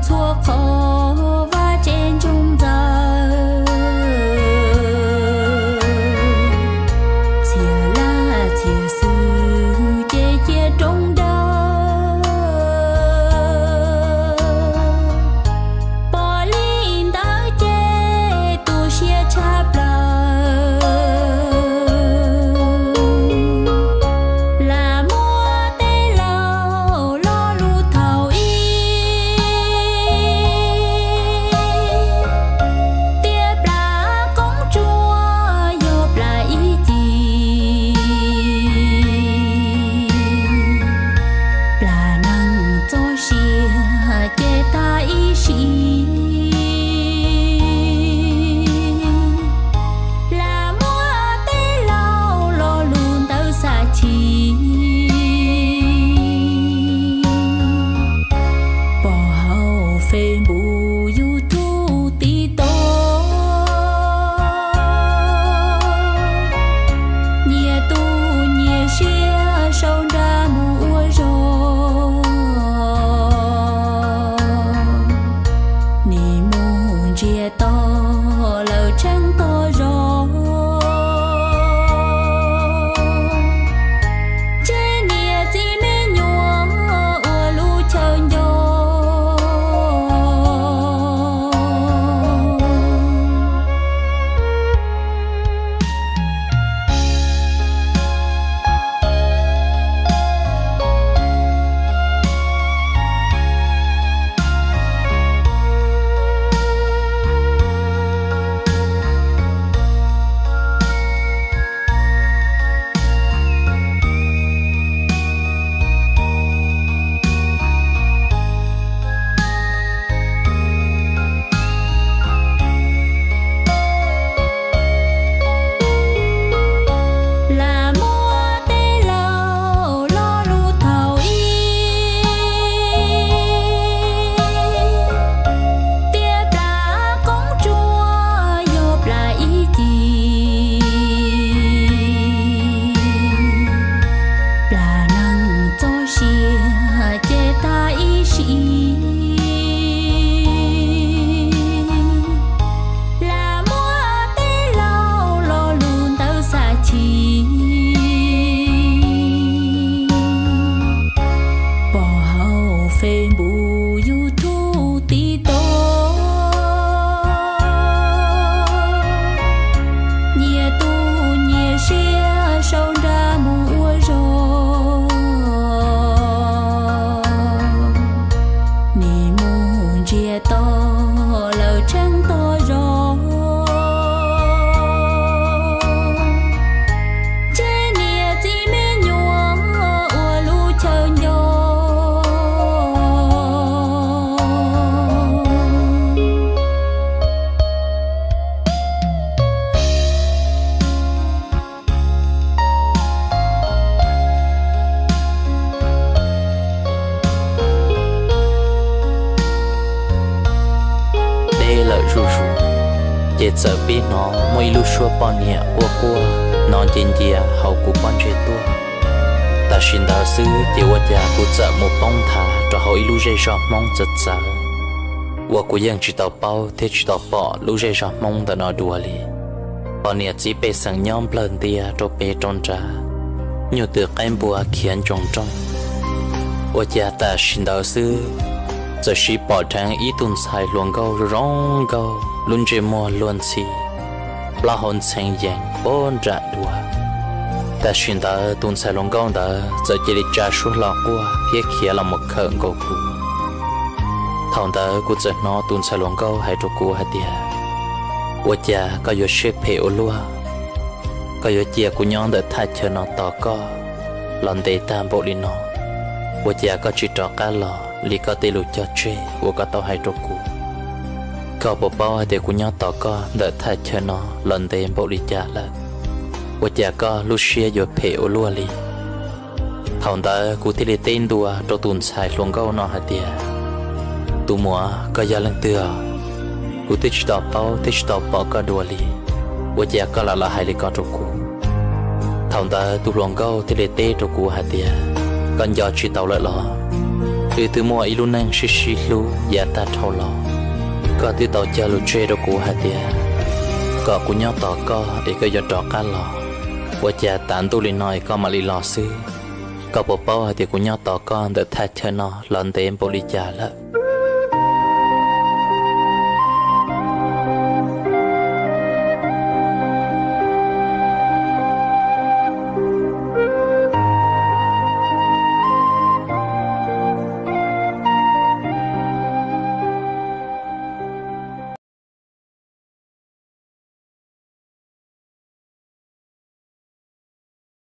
Txhua qhov Vajtswv ntsoov ntxaws, txhia laj txhia xwm ces cia roob dawb. Pom li ntawd ces tu siab tshaj plaws. Lam muab tej laus lo lus thaum ub, tias plam qoob tsuas yog plam ib cim. Plam neeg txoj sia ces tag ib sim. Lam muab tej laus lo lus ntawd xav chim. Pom hauv Facebook, YouTube, TikTok, nyias tu nyias siab sau nra mus ua zog. Nim mus ntsiag to lawm tsheej to zog, ntsib niam txiv me nyuam ua lub chaw nco. Lam muab tej laus lo lus thaum ub, tias plam qoob tsuas yog plam ib cim. Plam neeg txoj sia ces tag ib sim. Lam muab tej laus lo lus ntawd xav chim. Pom hauv Facebook, YouTube, TikTok, nyias tu nyias siab sau nra mus ua zog. Nim mus ntsiag to lawm tsheej to zog, ntsib niam txiv me nyuam ua lub chaw nco. Deb lawm zuj zus, ces txawm pib hnov muaj ib lub suab poj niam quaj quaj hnov nce ncia hauv kuv pob ntseg tuaj. Tam sim ntawd xwb ces ua cas kuv txawm mus poob nthav rau hauv ib lub zej zog Hmoob txawv txawv, uas kuv yeej tsis tau paub thiab tsis tau pom lub zej zog Hmoob ntawm no dua li. Pom niam txiv pej xeem nyob nplawg ntias rau pem rau nrad, nyuj twm qaib npua khiav ntsoov nrooj. Ua cas tam sim ntawd xwb, txawm siv pom dheev ib tug ntxhais hluas nkauj zoo zoo nkauj, lub ntsej muag luag ntxhi, plaub hau ntxhee yees puag nram duav. Tam sim ntawd tus ntxhais hluas nkauj ntawd txawm cia li tsa suab hlo quaj thiab khiav los mus khawm nkaus kuv. Thaum ntawd kuv txawm hnov tus ntxhais hluas nkauj hais rau kuv hais tias, ua cas koj yuav siab phem ua luaj? Koj yuav cia kuv nyob ntawm thaj chaw no tos koj los ntev tag npaum li no, ua cas koj tsis rov qab los li koj tej lus cog tseg uas koj tau hais rau kuv? Koj puas paub hais tias kuv nyob tos koj ntawm thaj chaw no los ntev npaum li cas lawm? Ua cas koj lub siab yuav phem ua luaj li? Thaum ntawd kuv thiaj li teb ntua rau tus ntxhais hluas nkauj no hais tias, tus muam, koj yog leej twg os? Kuv twb tsis tau paub thiab tsis tau pom koj dua li, ua cas koj lam los hais li ko rau kuv? Thaum ntawd tus hluas nkauj thiaj li teb rau kuv hais tias, koj nco tsis tau lawm los? Wb twb muaj ib lub neej sib sib hlub yav tag dhau los, koj twb tau cog lus tseg rau kuv hais tias kom kuv nyob tos koj es koj yuav rov qab los. Ua cas tav ntuj li no es koj mam li los xwb? Koj puas paub hais tias kuv nyob tos koj ntawm thaj chaw no los ntev npaum li cas lawm?